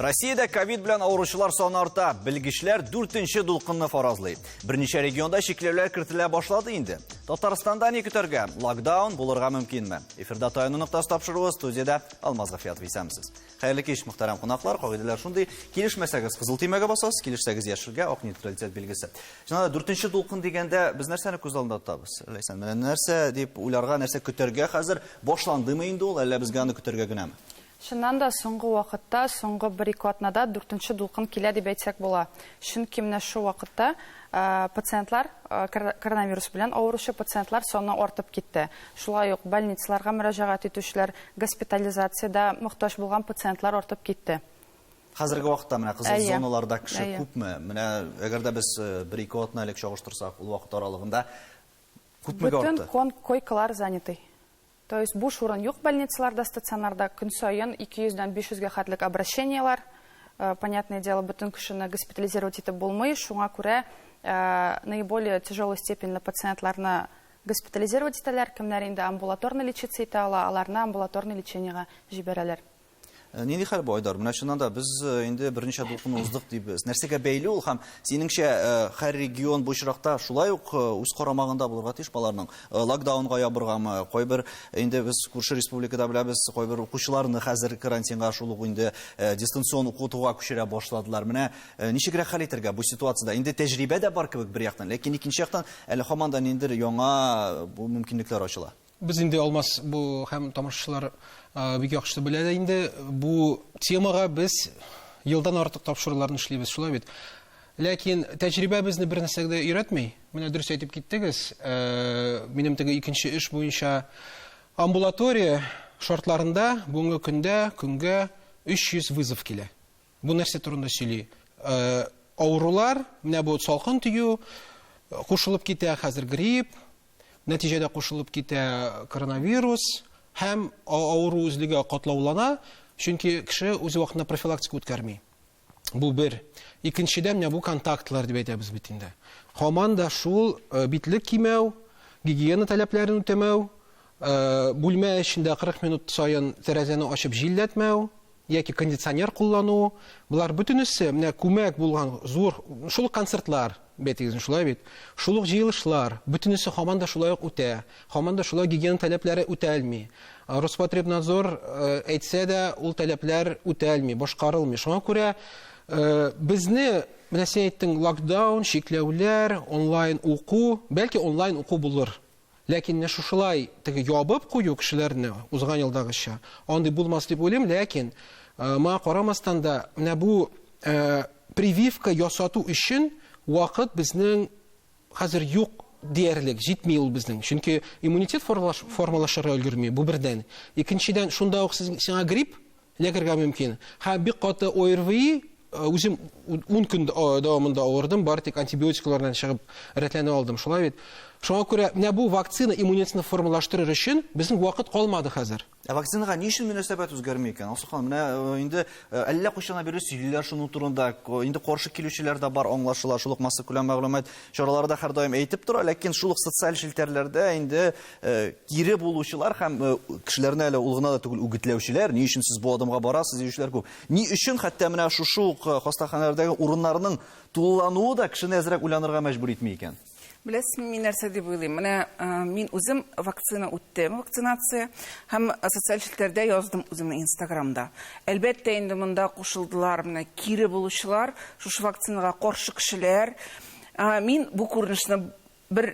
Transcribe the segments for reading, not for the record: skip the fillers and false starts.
Россиядә ковид белән авыручылар саны арта. Белгечләр дүртенче дулкынны фаразлый. Берничә регионда чикләүләр кертелә башлады инде. Татарстанда ни көтәргә? Локдаун булырга мөмкинме? Эфирда Таяну ноктасы тапшыруы, студиядә Алмаз Гафиятов исәнмесез. Хәерле кич, мөхтәрәм кунаклар. Кагыйдәләр шундый: килешмәсәгез, кызыл төймәгә басасыз, килешсәгез, яшелгә, ак нейтралитет билгесе. Чыннан да, дүртенче дулкын дигәндә без нәрсәне күз алдында тотабыз? Ләйсән, менә нәрсә дип уйларга, нәрсә көтәргә хәзер? Башландымы инде ул, әллә безгә аны көтәргә генәме? Чыннан да, соңгы вакытта, соңгы бер-ике атнада дүртенче дулкын килә дип әйтсәк була. Чөнки менә шул вакытта пациентлар, коронавирус белән авыручы пациентлар саны артып китте. Шулай ук больницаларга мөрәҗәгать итүчеләр, госпитализациядә мохтаҗ булган пациентлар артып китте. Хәзерге вакытта менә кызыл зоналарда кеше күпме? Менә әгәр дә без бер-ике атна элек чагыштырсак, ул вакыт аралыгында күпмегә артты? Бөтен койкалар заняты. То есть буш урын юк больницаларда, стационарда көн саен 200 дән 500 гә хәтлек обращениелар. Понятное дело, бөтен кешене госпитализировать итеп булмый, шуңа күрә наиболее тяжелой степеньле пациентларны госпитализировать итәләр, кемнәр инде амбулаторно лечиться итә ала, аларны амбулаторный лечениегә җибәрәләр. Нинди хәл бу, Айдар? Менә чыннан да без инде берничә дулкын уздык дибез. Нәрсәгә бәйле ул һәм синеңчә һәр регион бу очракта шулай ук үз карамагында булырга тиеш баларның? Локдаунга ябыргамы? Кайбер инде без күрше республикада беләбез, кайбер укучыларны хәзер карантинга шул ук инде дистанцион укытуга күчерә башладылар. Менә ничегрәк хәл итәргә бу ситуациядә? Инде тәҗрибә дә бар кебек бер яктан, ләкин икенче яктан әле һаман да ниндидер яңа бу мөмкинлекләр ачыла. Без инде Алмаз бу һәм тамашачылар бик яхшы белә дә инде, бу темага без елдан артык тапшыруларны эшлибез, шулай бит. Ләкин тәҗрибә безне бер нәрсәгә дә өйрәтми. Менә дөрес әйтеп киттегез, минем теге икенче эш буенча амбулатория шартларында бүгенге көндә көнгә 300 вызов килә. Бу нәрсә турында сөйли? Авырулар, менә бу салкын тию кушылып китә, хәзер грипп, Нәтиҗәдә кушылып китә коронавирус һәм авыру үзлеге катлаулана, чөнки кеше үз вакытында профилактика үткәрми. Бу бер. Икенчедән, менә бу контактлар дип әйтәбез бит инде. Һаман да шул э, битлек кимәү, гигиена таләпләрен үтәмәү, э, бүлмә эчендә 40 минут саен тәрәзәне ачып җилләтмәү, яки кондиционер куллану, болар бөтенесе менә күмәк булган зур, шул ук концертлар, бәйтегез, шулай бит, шул ук җыелышлар, бөтенесе һаман да шулай ук үтә, һаман да шулай гигиена таләпләре үтәлми. Роспотребнадзор әйтсә дә, ул таләпләр үтәлми, башкарылмый. Шуңа күрә безне, менә син әйттең, локдаун, чикләүләр, онлайн уку, бәлки онлайн уку булыр. Ләкин менә шушылай теге ябып кую кешеләрне узган елдагыча, андый булмас дип уйлыйм, ләкин моңа карамастан да менә бу прививка ясату өчен вакыт безнең хәзер юк диярлек, җитми ул безнең. Чөнки иммунитет формалашырга өлгерми, бу бердән. Икенчедән, шунда ук сиңа грипп эләгергә мөмкин. Һәм бик каты ОРВИ, үзем 10 көн дәвамында авырдым, бары тик антибиотиклардан чыгып рәтләнә алдым, шулай бит. Шуңа күрә менә бу вакцина иммунитетны формалаштырыр өчен безнең вакыт калмады хәзер. Ә вакцинага ни өчен мөнәсәбәт үзгәрми икән? Алсу ханым, менә инде әллә кайчаннан бирле сөйлиләр шуның турында. Инде каршы килүчеләр дә бар, аңлашыла. Шул ук массакүләм мәгълүмат чаралары да һәрдаим әйтеп тора, ләкин шул ук социаль челтәрләрдә инде кире булучылар һәм кешеләрне әле ул гына да түгел үгетләүчеләр, ни өчен сез бу адымга барасыз диючеләр күп. Ни өчен хәтта менә шушы ук хастаханәләрдәге урыннарның тулылануы да кешене әзрәк уйланырга мәҗбүр итми икән? Беләсезме, мин нәрсә дип уйлыйм? Менә мин үзем вакцина үттем, вакцинация, һәм социаль челтәрдә яздым үземнең Инстаграмда. Әлбәттә инде монда кушылдылар менә кире булучылар, шушы вакцинага каршы кешеләр. Мин бу күренешне Бер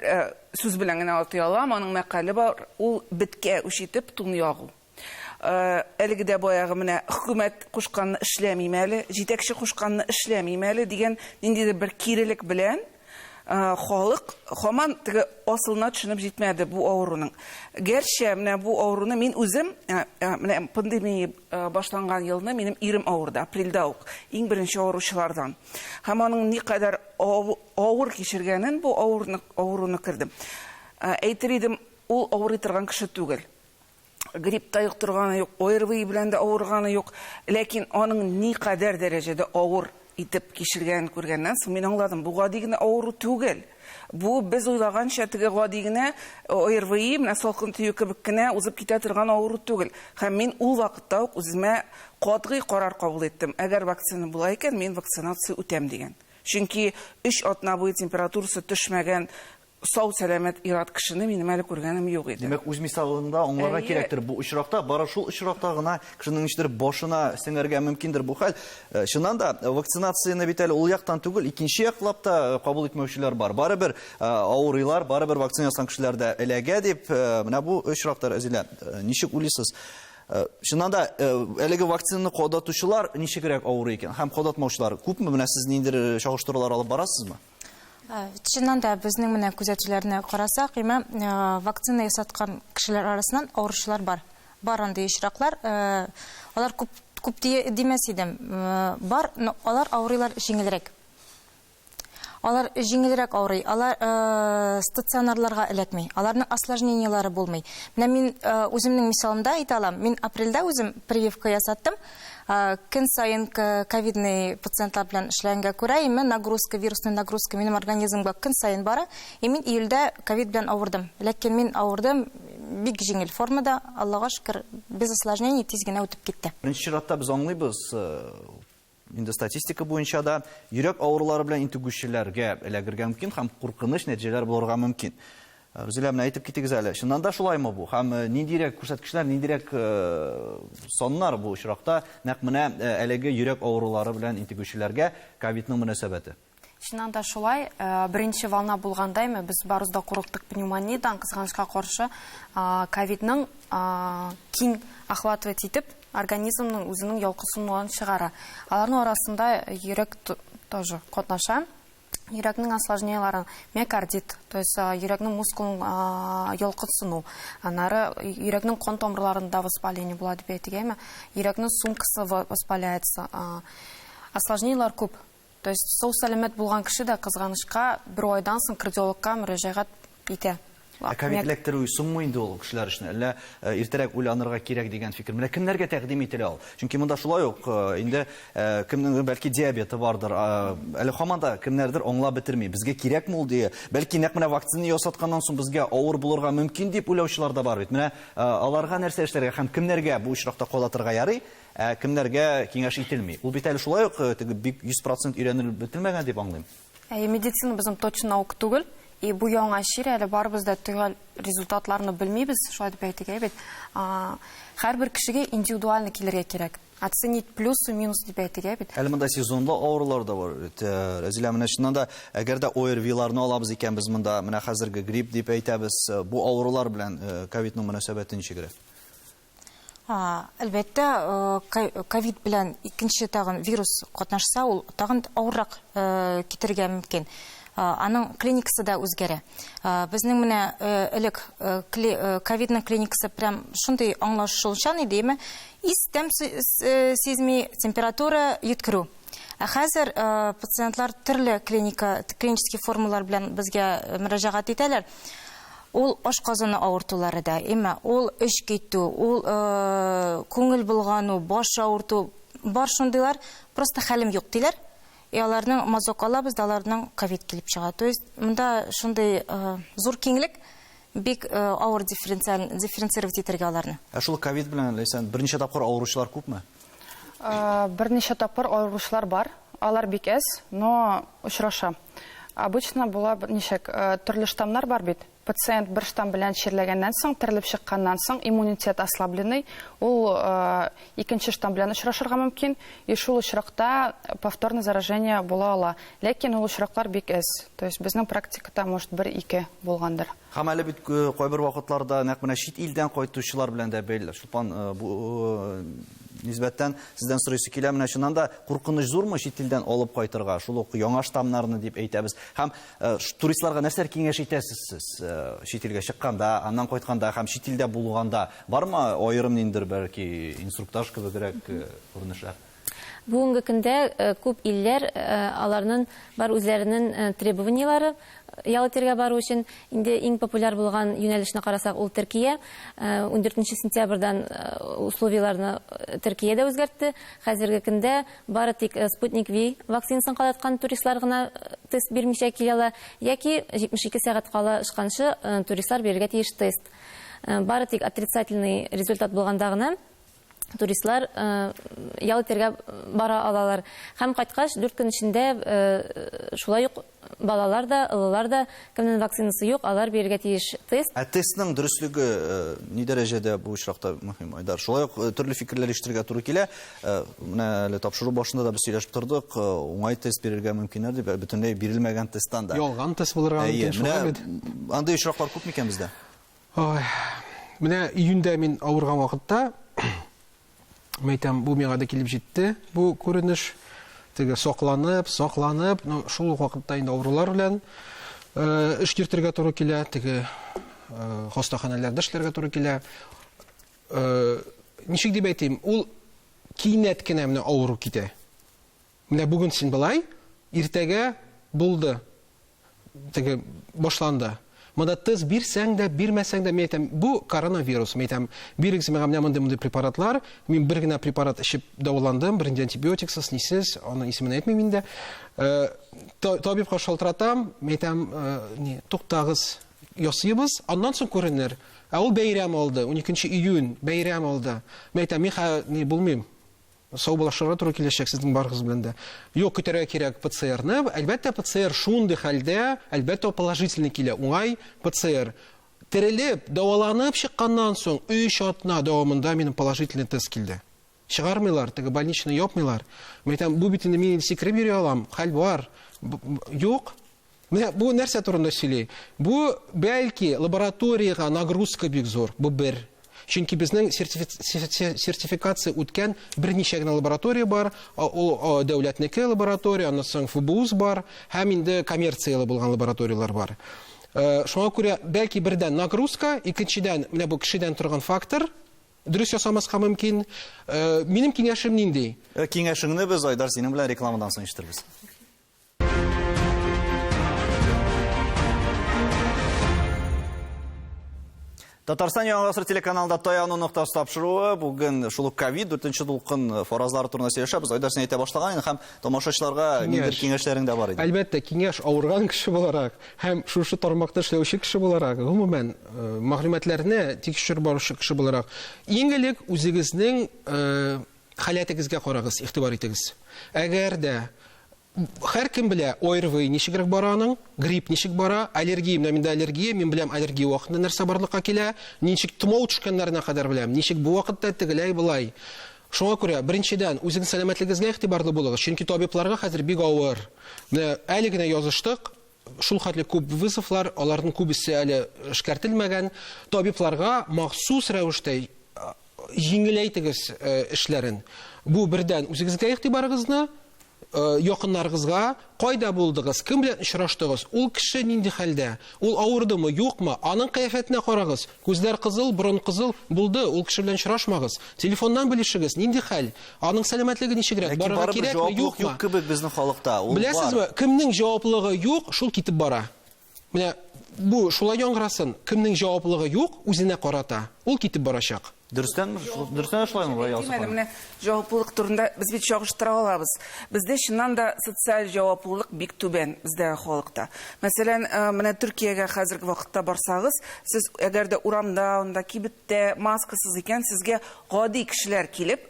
сүз белән генә атый алам, аның мәкале бар, ул беткә үч итеп тун ягу. Әлеге дә баягы менә хөкүмәт кушканны эшләмим әле, җитәкче кушканны эшләмим әле дигән ниндидер бер кирелек белән халык һаман теге асылына төшенеп җитмәде бу авыруның. Гәрчә менә бу авыруны мин үзем, менә пандемия башланган елны минем ирем авырды, апрельдә үк, иң беренче авыручылардан. Һәм аның никадәр авыр кичергәнен бу авырны, авыруны күрдем. Әйтер идем, ул авырый торган кеше түгел. Грипп та йоктырганы юк, ОРВИ белән дә авырганы юк. Ләкин аның никадәр дәрәҗәдә авыр итеп кичергәнен күргәннән соң мин аңладым, бу гади генә авыру түгел. Бу без уйлаганча теге гади генә ОРВИ, менә салкын тию кебек кенә узып китә торган авыру түгел. Һәм мин ул вакытта ук үземә катгый карар кабул иттем. Әгәр вакцина була икән, мин вакцинация үтәм дигән. Чөнки өч атна буе температурасы төшмәгән сау-сәламәт ир-ат кешене минем әле күргәнем юк иде. Димәк, үз мисалыңда аңларга кирәктер бу очракта, бары шул очракта гына кешенең ничектер башына сеңәргә мөмкиндер бу хәл. Чыннан да, вакцинацияне бит әле ул яктан түгел, икенче яклап та кабул итмәүчеләр бар. Барыбер авырыйлар, барыбер вакцина ясаган кешеләр дә эләгә дип, менә бу очракта, Рәзилә, ничек уйлыйсыз? Чыннан да, әлеге вакцинаны кадатучылар ничегрәк авырый икән? Һәм кадатмаучылар күпме? Менә сез ниндидер чагыштырулар алып барасызмы? Чыннан да, безнең менә күзәтүләрне карасак, имә, вакцина ясаткан кешеләр арасыннан авыручылар бар. Бар андый очраклар. Алар күп, күп димәс идем. Бар, но алар авырыйлар җиңелрәк. Алар җиңелрәк авырый, алар стационарларга эләкми, аларның осложнениелары булмый. Менә мин үземнең мисалымда әйтә алам, мин апрельдә үзем прививка ясаттым. Көн саен ковидный пациентлар белән эшләгәнгә күрә, именно нагрузка, вирусный нагрузка минем организмга көн саен бара. И мин июльдә ковид белән авырдым. Ләкин мин авырдым бик җиңел формада, Аллага шөкер, без осложнений, тиз генә үтеп китте. Беренче чиратта без аңлыйбыз, инде статистика буенча да йөрәк авырулары белән интегүчеләргә эләгергә мөмкин һәм куркыныч нәтиҗәләр булырга мөмкин. Рузилә, менә әйтеп китегез әле, чыннан да шулаймы бу? Һәм ниндирәк күрсәткечләр, ниндирәк саннар бу очракта нәкъ менә әлеге йөрәк авырулары белән интегүчеләргә ковидның мөнәсәбәте? Чыннан да шулай, беренче волна булгандаймы, без барыбыз да курыктык пневмониядән, кызганычка каршы, ковидның киң охватывать итеп, организмның үзенең ялкынсынуын чыгара. Аларның арасында йөрәк тоже катнаша. Йөрәкнең осложнениелары миокардит, то есть йөрәкнең мускулын ялкынсыну, аннары йөрәкнең кан тамырларында воспаление була дип әйтергәме, йөрәкнең сумкасы воспаляется. Осложнениелар күп. То есть сау сәламәт булган кеше дә кызганычка бер айдан соң кардиологка мөрәҗәгать итә. Ә ковид эләктерү соңмы инде ул кешеләр өчен, әллә иртәрәк уйланырга кирәк дигән фикер? Менә кемнәргә тәкъдим ителә ул? Чөнки монда шулай ук инде кемнеңдер бәлки диабеты бардыр, әле һаман да кемнәрдер аңлап бетерми. Безгә кирәкме ул дия? Бәлки нәкъ менә вакцина ясатканнан соң безгә авыр булырга мөмкин дип уйлаучылар да бар бит. Менә аларга нәрсә эшләргә һәм кемнәргә бу очракта кадатырга ярый, ә кемнәргә киңәш ителми? Ул бит әле шулай ук теге бик 100% өйрәнелеп бетелмәгән дип аңлыйм. Әйе, медицина безнең точно наука түгел. И бу яңа чир әле барыбыз да төгәл результатларны белмибез, шулай дип әйтергә бит. Һәрбер кешегә индивидуально килергә кирәк. Оценить плюсы, минусы дип әйтергә бит. Әле монда сезонлы авырулар да бар бит. Рәзилә, менә чыннан да, әгәр дә ОРВИларны алабыз икән, без монда менә хәзерге грипп дип әйтәбез, бу авырулар белән ковидның мөнәсәбәте ничегрәк? Әлбәттә, ковид белән икенче тагын вирус катнашса, ул тагын авыррак китергә мөмкин. Аның клиникасы да үзгәрә. Безнең менә элек ковидның клиникасы прям шундый аңлашылучан иде, әмма ис тәм сизми, температура йөткерү. Ә хәзер пациентлар төрле клинический формалар белән безгә мөрәҗәгать итәләр. Ул ашказаны авыртулары да, әмма ул эч китү, ул күңел болгану, баш авырту, бар шундыйлар, просто хәлем юк диләр. И аларның мазок алабыз да, аларның ковид килеп чыга. То есть монда шундый зур киңлек, бик авыр дифференцировать итәргә аларны. Ә шул ковид белән, Ләйсән, берничә тапкыр авыручылар күпме? Берничә тапкыр авыручылар бар. Алар бик әз, но очраша. Обычно була ничек, төрле штаммнар бар бит. Пациент бер штамм белән чирләгәннән соң, терелеп чыкканнан соң, иммунитет ослабленный, ул икенче штамм белән очрашырга мөмкин, и шул очракта повторное заражение була ала. Ләкин ул очраклар бик әз. То есть безнең практикада, может, бер-ике булгандыр. Һәм әле бит кайбер вакытларда нәкъ менә чит илдән кайтучылар белән дә бәйле. Чулпан, бу нисбәттән сездән сорыйсы килә, менә чыннан да куркыныч зурмы чит илдән алып кайтырга, шул ук яңа штаммнарны дип әйтәбез. Һәм туристларга нәрсәләр киңәш итәсез сез чит илгә чыкканда, аннан кайтканда һәм чит илдә булганда? Бармы аерым ниндидер бәлки инструктаж кебегрәк күренешләр? Бүгенге көндә күп илләр аларның бар үзләренең требованиелары ял итәргә бару өчен. Инде иң популяр булган юнәлешне карасак, ул Төркия. 14 сентябрьдән условияләрне Төркия дә үзгәртте. Хәзерге көндә бары тик Спутник V вакцинасын кадаткан туристлар гына тест бирмичә килә ала, яки 72 сәгать кала очканчы туристлар бирергә тиеш тест. Бары тик отрицательный результат булганда гына туристлар ял итәргә бара алалар. Һәм кайткач, 4 көн эчендә шулай ук балалар да, олылар да, кемнең вакцинасы юк, алар бирергә тиеш тест. Ә тестның дөреслеге ни дәрәҗәдә бу очракта мөһим, Айдар? Шулай ук төрле фикерләр ишетергә туры килә. Менә әле тапшыру башында да без сөйләшеп тордык, уңай тест бирергә мөмкиннәр дип, бөтенләй бирелмәгән тесттан да. Ялган тест булырга мөмкин, шулай бит. Андый очраклар күп микән бездә? Ой, менә июньдә мин авырган вакытта, мәйтәм, бу миңа да килеп җитте, бу күренеш. Теге сокланып, сокланып, ну, шул ук вакытта инде авырулар белән эш йөртергә туры килә, теге хастаханәләрдә эшләргә туры килә. Ничек дип әйтим, ул кинәт кенә менә авыру китә. Менә бүген син болай, иртәгә булды. Теге башланды. Монда тест бирсәң дә, бирмәсәң дә, мин әйтәм, бу коронавирус. Мин әйтәм, бирегез миңа менә мондый-мондый препаратлар. Мин бер генә препарат эчеп дәваландым, бернинди антибиотиксыз, нисез, аның исемен әйтмим инде. Табибка шалтыратам, мин әйтәм, ни, туктагыз, ясыйбыз, аннан соң күренер. Ә ул бәйрәм алды, 12 июнь бәйрәм алды. Мин әйтәм, мин хәзер ни булмыйм. Саубуллашырга туры киләчәк сезнең барыгыз белән дә. Юк, көтәргә кирәк ПЦРны. Әлбәттә, ПЦР шундый хәлдә, әлбәттә, ул положительный килә, уңай ПЦР. Терелеп, дәваланып чыкканнан соң, 3 атна дәвамында минем положительный тест килде. Чыгармыйлар, теге больничный япмыйлар. Мин әйтәм, бу бит инде мин сикереп йөри алам, хәл бар. Юк. Менә бу нәрсә турында сөйли? Бу, бәлки, лабораториягә нагрузка бик зур, бу бер. Чөнки безнең сертификация үткән берничә генә лаборатория бар, ул дәүләтнеке лаборатория, аннан соң ФБУС бар, һәм инде коммерцияле булган лабораторияләр бар. Шуңа күрә, бәлки, бердән нагрузка, икенчедән, менә бу кешедән торган фактор, дөрес ясамаска мөмкин. Минем киңәшем нинди? Киңәшеңне без, Айдар, синең белән рекламадан соң ишетербез. Татарстан Яңа гасыр телеканалында таяну ноктасы тапшыруы. Бүген шул ук ковид дүртенче дулкын фаразлары турында сөйләшәбез. Айдар, син әйтә башлаган идең һәм тамашачыларга ниндидер киңәшләрең дә бар иде. Әлбәттә, киңәш авырган кеше буларак һәм шушы тармакта эшләүче кеше буларак, гомумән, мәгълүматларны тикшереп баручы кеше буларак, иң элек үзегезнең халәтегезгә карагыз, игътибар итегез. Әгәр дә һәркем белә, ОРВИ ничегрәк бара аның, грипп ничек бара, аллергия, менә миндә аллергия, мин беләм аллергия вакытында нәрсә барлыкка килә, ничек томау төшкәннәренә кадәр беләм, ничек бу вакытта тегеләй болай. Шуңа күрә, беренчедән, үзегезнең сәламәтлегегезгә игътибарлы булыгыз, чөнки табибларга хәзер бик авыр. Менә әле генә языштык, шул хәтле күп вызовлар, аларның күбесе әле эшкәртелмәгән. Табибларга махсус рәвештә җиңеләйтегез эшләрен. Бу бердән үзегезгә игътибарыгызны, якыннарыгызга, кайда булдыгыз, кем белән очраштыгыз, ул кеше нинди хәлдә, ул авырдымы, юкмы, аның кыяфәтенә карагыз, күзләр кызыл, борын кызыл, булды, ул кеше белән очрашмагыз. Телефоннан белешегез, нинди хәл, аның сәламәтлеге ничегрәк, Ләкин барырга барыбер кирәкме, җаваплылык юкмы? юк кебек безнең халыкта, ул бар. Беләсезме, кемнең җаваплылыгы юк, шул китеп бара. Менә бу шулай яңгырасын, кемнең җаваплылыгы юк үзенә карата, ул китеп барачак. Дөрестәнме? Дөрестән дә шулаймы, Рая Әйтим әле, Алсу менә җаваплылык турында без бит чагыштыра алабыз. Бездә чыннан да социаль җаваплылык бик түбән бездәге халыкта. Мәсәлән, менә Төркиягә хәзерге вакытта барсагыз, сез әгәр дә урамда, анда кибеттә маскасыз икән, сезгә гади кешеләр килеп,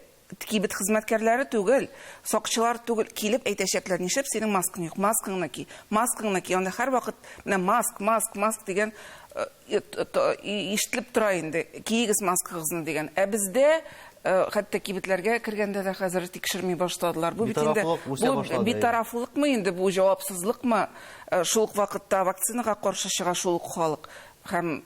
кибет хезмәткәрләре түгел, сакчылар түгел, килеп әйтәчәкләр, нишләп синең маскаң юк, маскаңны ки, маскаңны ки. Анда һәрвакыт менә маск, маск, маск дигән ишетелеп тора инде, киегез маскагызны дигән. Ә бездә хәтта кибетләргә кергәндә дә хәзер тикшерми башладылар. Бу бит инде, Битарафлык үсә бу башлады, әйе. битарафлыкмы инде, бу җавапсызлыкмы? Шул ук вакытта вакцинага каршы чыга шул ук халык һәм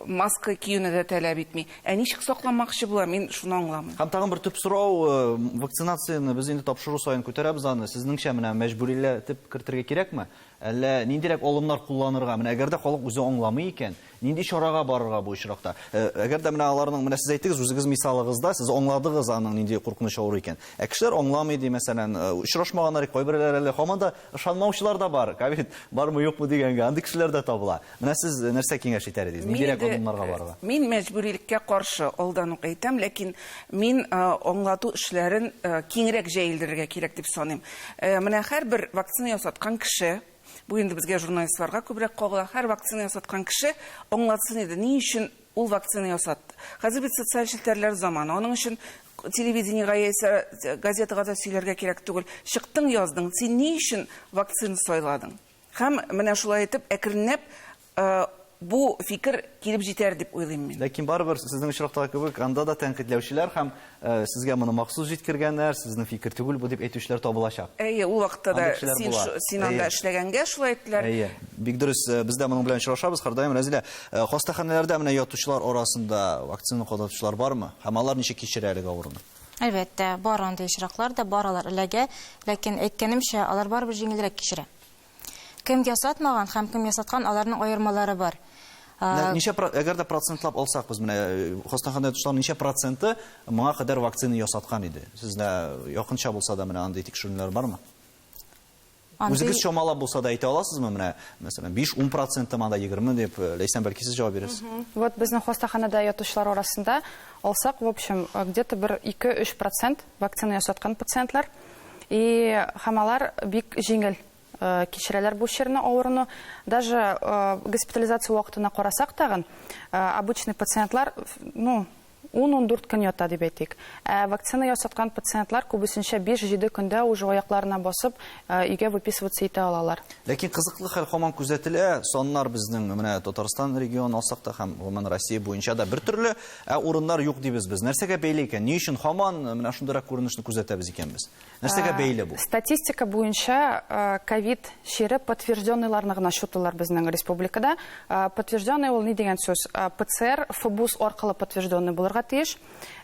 маска киюне дә таләп итми. Ә ничек сакланмакчы була, мин шуны аңламыйм. Һәм тагын бер төп сорау, вакцинацияне без инде тапшыру саен күтәрәбез аны. Сезнеңчә менә мәҗбүриләтеп кертергә кирәкме? Әллә ниндирәк алымнар кулланырга? Менә әгәр дә халык үзе аңламый икән, Нинди чарага барырга бу очракта? Әгәр дә менә аларның, менә сез әйттегез, үзегез мисалыгызда, сез аңладыгыз аның нинди куркыныч авыру икән. Ә кешеләр аңламый ди, мәсәлән, очрашмаганнар, кайберләре әле һаман да ышанмаучылар да бар. Ковид бармы, юкмы дигәнгә, андый кешеләр дә табыла. Менә сез нәрсә киңәш итәр идегез? Ниндирәк адымнарга барырга? Мин мәҗбүрилеккә каршы, алдан ук әйтәм, ләкин мин аңлату эшләрен киңрәк җәелдерергә кирәк дип саныйм. Менә һәрбер вакцина ясаткан кеше, бу инде безгә журналистларга күбрәк кагыла, һәр вакцина ясаткан кеше аңлатсын иде, ни өчен ул вакцина ясатты. Хәзер бит социаль челтәрләр заманы, аның өчен телевидениегә яисә газетага да сөйләргә кирәк түгел. Чыктың, яздың, син ни өчен вакцина сайладың? Һәм менә шулай итеп әкренләп бу фикер килеп җитәр дип уйлыйм мин. Ләкин барыбер сезнең очрактагы кебек анда да тәнкыйтьләүчеләр һәм сезгә моны махсус җиткергәннәр, сезнең фикер түгел бу дип әйтүчеләр табылачак. Әйе, ул вакытта да син анда эшләгәнгә шулай әйттеләр. Әйе, бик дөрес, без дә моның белән очрашабыз һәрдаим. Рәзилә, хастаханәләрдә менә ятучылар арасында вакцина кадатучылар бармы? Һәм алар ничек кичерә әлеге авыруны? Әлбәттә, бар андый очраклар да, бар алар эләгә, ләкин әйткәнемчә, алар барыбер җиңелрәк кичерә. Кем ясатмаган һәм кем ясаткан, аларның аермалары бар. Ничә, әгәр дә процентлап алсак, без менә хастаханәдә ятучыларның ничә проценты моңа кадәр вакцина ясаткан иде? Сездә якынча булса да менә андый тикшеренүләр бармы? Үзегез чамалап булса да әйтә аласызмы менә, мәсәлән, 5-10 проценты монда 20 дип, Ләйсән, бәлки сез җавап бирерсез. Вот безнең хастаханәдә ятучылар арасында алсак, в общем, где-то бер 2-3 процент вакцина ясаткан пациентлар. И һәм алар бик җиңел кичерәләр бу чирне, авыруны. Даже госпитализация вакытына карасак тагын, обычный пациентлар, ну, 10-14 көн ята дип әйтик. Ә вакцина ясаткан пациентлар күбесенчә 5-7 көндә уже аякларына басып, өйгә выписываться итә алалар. Ләкин кызыклы хәл һаман күзәтелә. Саннар безнең менә Татарстан регионын алсак та һәм гомумән Россия буенча да бер төрле, ә урыннар юк дибез без. Нәрсәгә бәйле икән? Ни өчен һаман менә шундыйрак күренешне күзәтәбез икән без? Нәрсәгә бәйле бу? Статистика буенча ковид чире подтвержденныйларны гына счетлылар безнең республикада. Подтвержденный ул ни дигән сүз? ПЦР ФБУС аркылы подтвержденный булырга тиеш.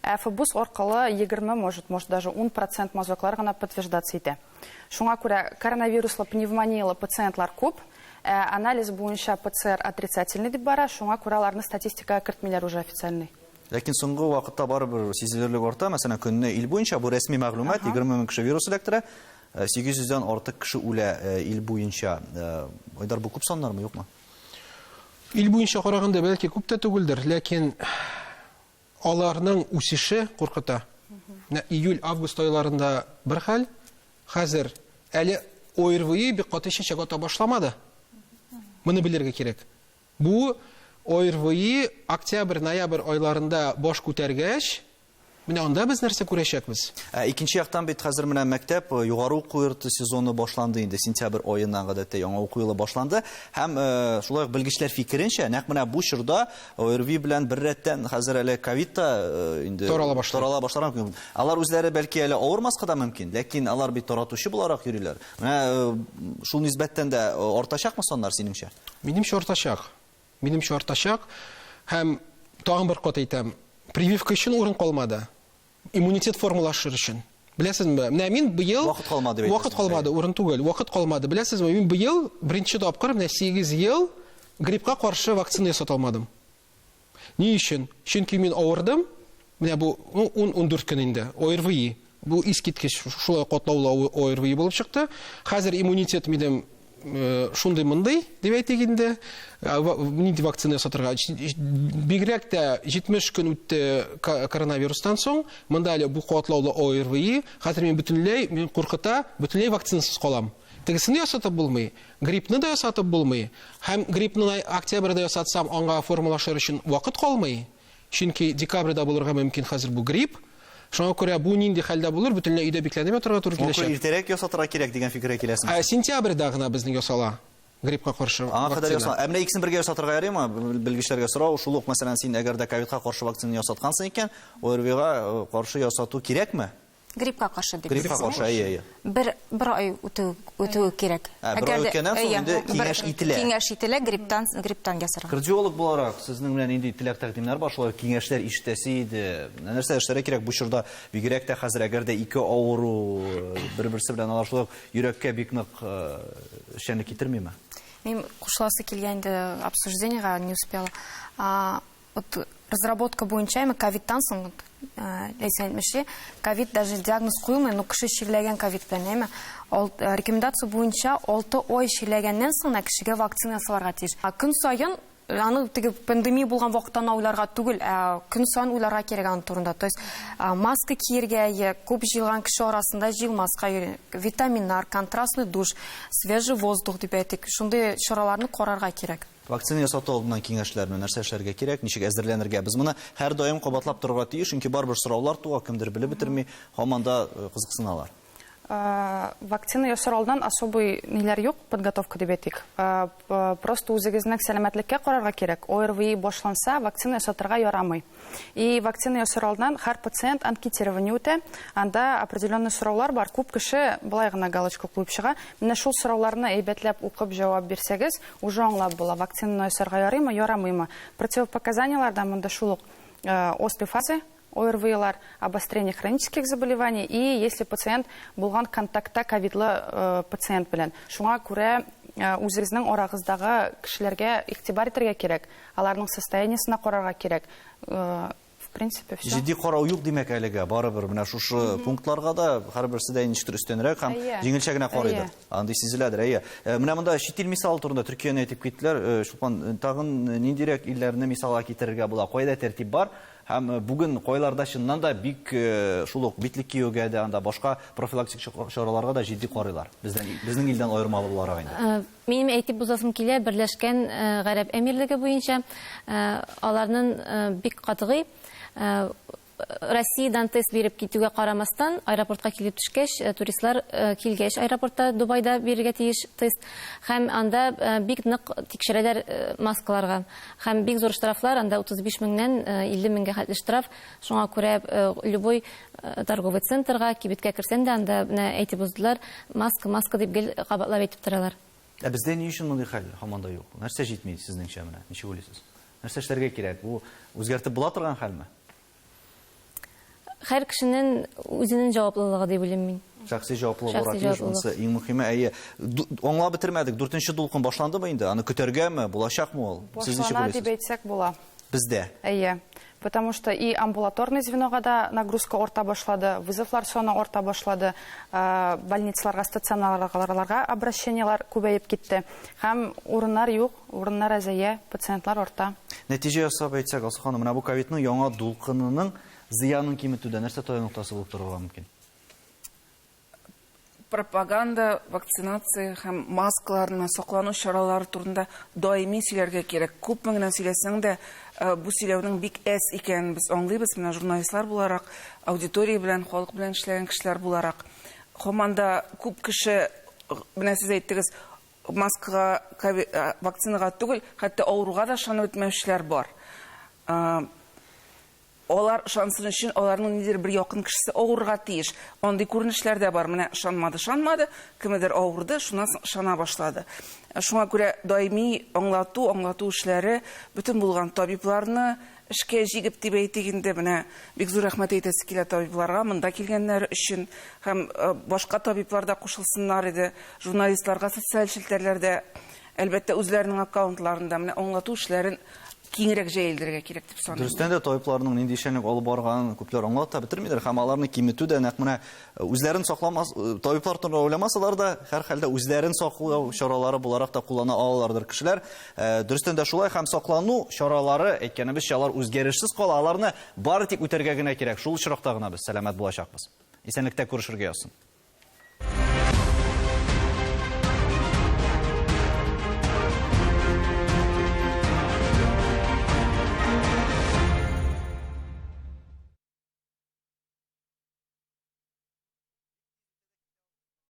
Ә ФБУС аркылы 20, может, может даже 10% мазоклар гына подтверждаться итә. Шуңа күрә коронавируслы пневмониялы пациентлар күп. Анализ буенча ПЦР отрицательный дип бара, шуңа күрә аларны статистикага кертмиләр уже официальный. Ләкин соңгы вакытта барыбер сизелерлек арта. Мәсәлән, көнне ил буенча бу рәсми мәгълүмат, 20 мең кеше вирус эләктерә, 800дән артык кеше үлә ил буенча. Айдар, бу күп саннармы, юкмы? Ил буенча караганда бәлки күп тә түгелдер, ләкин аларның үсеше куркыта. Менә июль, август айларында бер хәл, хәзер әле ОРВИ бик каты чәчәк ата башламады. Моны белергә кирәк. Бу ОРВИ октябрь, ноябрь айларында баш күтәргәч, менә анда без нәрсә күрәчәкбез? Икенче яктан бит хәзер менә мәктәп, югары уку йорты сезоны башланды инде, сентябрь аеннан гадәттә яңа уку елы башланды. Һәм шулай ук белгечләр фикеренчә, нәкъ менә бу чорда ОРВИ белән бер рәттән хәзер әле ковид та инде тарала башлый. Тарала башларга мөмкин. Алар үзләре бәлки әле авырмаска да мөмкин, ләкин алар бит таратучы буларак йөриләр. Менә шул нисбәттән дә артачакмы саннар синеңчә? Минемчә артачак. Минемчә артачак. Һәм тагын бер кат әйтәм, прививка өчен урын калмады. Иммунитет формалашыр өчен. Беләсезме? Менә мин быел вакыт калмады бит. Вакыт калмады, урын түгел. Вакыт калмады. Беләсезме? Мин быел беренче тапкыр менә 8 ел гриппка каршы вакцина ясата алмадым. Ни өчен? Чөнки мин авырдым. Менә бу 10-14 көн инде. ОРВИ. Бу искиткеч шулай катлаулы ОРВИ булып чыкты. Хәзер иммунитет минем шундый мондый дип әйтик инде. Нинди вакцина ясатырга? Бигрәк тә 70 көн үтте коронавирустан соң. Монда әле бу катлаулы ОРВИ. Хәзер мин бөтенләй, мин куркыта, бөтенләй вакцинасыз калам. Тегесен ясатып булмый, гриппны да ясатып булмый. Һәм гриппны октябрьдә ясатсам, аңа формалашыр өчен вакыт калмый. Чөнки декабрьдә булырга мөмкин хәзер бу грипп. Шуңа күрә бу нинди хәлдә булыр, бөтенләй өйдә бикләнеп ятарга туры киләчәк. Иртәрәк ясатырга кирәк дигән фикергә киләсең. Сентябрьдә гына безнең ясала гриппка каршы вакцина. Аңа кадәр ясала. Ә менә икесен бергә ясатырга ярыймы? Белгечләргә сорау, шул ук, мәсәлән, син әгәр дә ковидка каршы вакцина ясаткансың икән, ОРВИга каршы ясату кирәкме? Гриппка каршы дип. Гриппка каршы, әйе, әйе. Бер ай үтүе кирәк. Бер ай үткәннән соң инде киңәш ителә. Киңәш ителә грипптан, грипптан ясарга. Кардиолог буларак сезнең белән нинди теләк-тәкъдимнәр бар, шулай киңәшләр ишетәсе иде. Нәрсә эшләргә кирәк бу чорда, бигрәк тә хәзер әгәр дә ике авыру бер-берсе белән алар шулай ук йөрәккә бик нык эшчәнлек китермиме? Мин кушыласы килгән инде обсуждениега, не успела. Вот разработка буенча, әмма ковидтан соң, Ләйсән әйтмешли, ковид даже диагноз куелмый, но кеше чирләгән ковид белән, әйме? Рекомендация буенча 6 ай чирләгәннән соң гына кешегә вакцина ясаларга тиеш. Көн саен аны теге пандемия булган вакыттан уйларга түгел, ә көн саен уйларга кирәк аның турында. То есть маска киергә, я күп җыелган кеше арасында җыелмаска, витаминнар, контрастный душ, свежий воздух дип әйтик, шундый чараларны карарга кирәк. Вакцина ясату алдыннан киңәшләрне, нәрсә эшләргә кирәк, ничек әзерләнергә? Без моны һәрдаим кабатлап торырга тиеш, чөнки барыбер сораулар туа, кемдер белеп бетерми, һаман да кызыксыналар. Вакцина ясар алдыннан особый ниләр юк, подготовка дип әйтик. Просто үзегезнең сәламәтлеккә карарга кирәк. ОРВИ башланса, вакцина ясатырга ярамый. И вакцина ясар алдыннан һәр пациент анкетирование үтә. Анда определенный сораулар бар. Күп кеше былай гына галочка куеп чыга. Менә шул сорауларны әйбәтләп укып җавап бирсәгез, уже аңлап була, вакцинаны ясарга ярыймы, ярамыймы. Противопоказанияләр дә монда шул ук острой фазы ОРВИлар, обострение хронических заболеваний и если пациент булган контактта ковидлы пациент белән. Шуңа күрә үзегезнең арагыздагы кешеләргә игътибар итәргә кирәк, аларның состояниесына карарга кирәк. В принципе, все. Җитди карау юк, димәк, әлегә. Барыбер менә шушы пунктларга да һәрберсе дә ничектер өстенрәк һәм җиңелчә генә карыйдыр. Андый сизеләдер, әйе. Менә монда чит ил мисалы турында Төркияне әйтеп киттеләр. Чулпан, тагын ниндирәк илләрне мисалга китерергә була? Кайда тәртип бар? Һәм бүген кайларда чыннан да бик шул ук битлек киюгә дә, анда башка профилактик чараларга да җитди карыйлар. Бездән, безнең илдән аермалы буларак инде. Минем әйтеп узасым килә, Берләшкән Гарәп Әмирлеге буенча аларның бик катгый. Россиядән тест биреп китүгә карамастан, аэропортка килеп төшкәч, туристлар килгәч аэропортта Дубайда бирергә тиеш тест. Һәм анда бик нык тикшерәләр маскаларга. Һәм бик зур штрафлар, анда 35 меңнән 50 меңгә хәтле штраф. Шуңа күрә любой торговый центрга, кибеткә керсәң дә, анда менә әйтеп уздылар, маска, маска дип гел кабатлап әйтеп торалар. Ә бездә ни өчен мондый хәл һаман да юк? Нәрсә җитми сезнеңчә менә? Ничек уйлыйсыз? Нәрсә эшләргә кирәк? Бу үзгәртеп була торган хәлме? Һәр кешенең үзенең җаваплылыгы дип уйлыйм мин. Шәхси җаваплылык булырга тиеш, монысы иң мөһиме. Әйе, аңлап бетермәдек. Дүртенче дулкын башландымы инде? Аны көтәргәме? Булачакмы ул? Сез ничек Башлана дип уйлыйсыз? әйтсәк була. Бездә. Әйе. Потому что и амбулаторный звенога да нагрузка арта башлады, вызовлар саны арта башлады, больницаларга, стационарларга обращениелар күбәеп китте. Һәм урыннар юк, урыннар әзәя, пациентлар арта. Нәтиҗә ясап әйтсәк, Алсу ханым, менә бу ковидның яңа дулкынының зыянын киметүдә нәрсә таяну ноктасы булып торырга мөмкин? Пропаганда, вакцинация һәм маскаларны саклану чаралары турында даими сөйләргә кирәк. Күпме генә сөйләсәң дә, бу сөйләүнең бик әз икәнен без аңлыйбыз. Менә журналистлар буларак, аудитория белән, халык белән эшләгән кешеләр буларак, һаман да күп кеше, менә сез әйттегез, маскага, вакцинага түгел, хәтта авыруга да ышанып бетмәүчеләр бар. Алар ышансын өчен аларның ниндидер бер якын кешесе авырырга тиеш. Андый күренешләр дә бар. Менә ышанмады, ышанмады, кемедер авырды, шуннан соң ышана башлады. Шуңа күрә даими аңлату, аңлату эшләре бөтен булган табибларны эшкә җигеп дип әйтик инде. Менә бик зур рәхмәт әйтәсе килә табибларга, монда килгәннәр өчен һәм башка табиблар да кушылсыннар иде. Журналистларга социаль челтәрләрдә, әлбәттә, үзләренең аккаунтларында менә аңлату эшләрен киңрәк җәелдерергә кирәк дип саныйм. Дөрестән дә табибларның нинди эшчәнлек алып барганын күпләр аңлап та бетермиләр һәм аларны киметү дә нәкъ менә үзләрен сакламас, табиблар турында уйламасалар да, һәрхәлдә үзләрен саклау чаралары буларак та куллана алалардыр кешеләр. Дөрестән дә шулай һәм саклану чаралары, әйткәнебезчә, алар үзгәрешсез кала, аларны бары тик үтәргә генә кирәк. Шул очракта гына без сәламәт булачакбыз. Исәнлектә күрешергә язсын.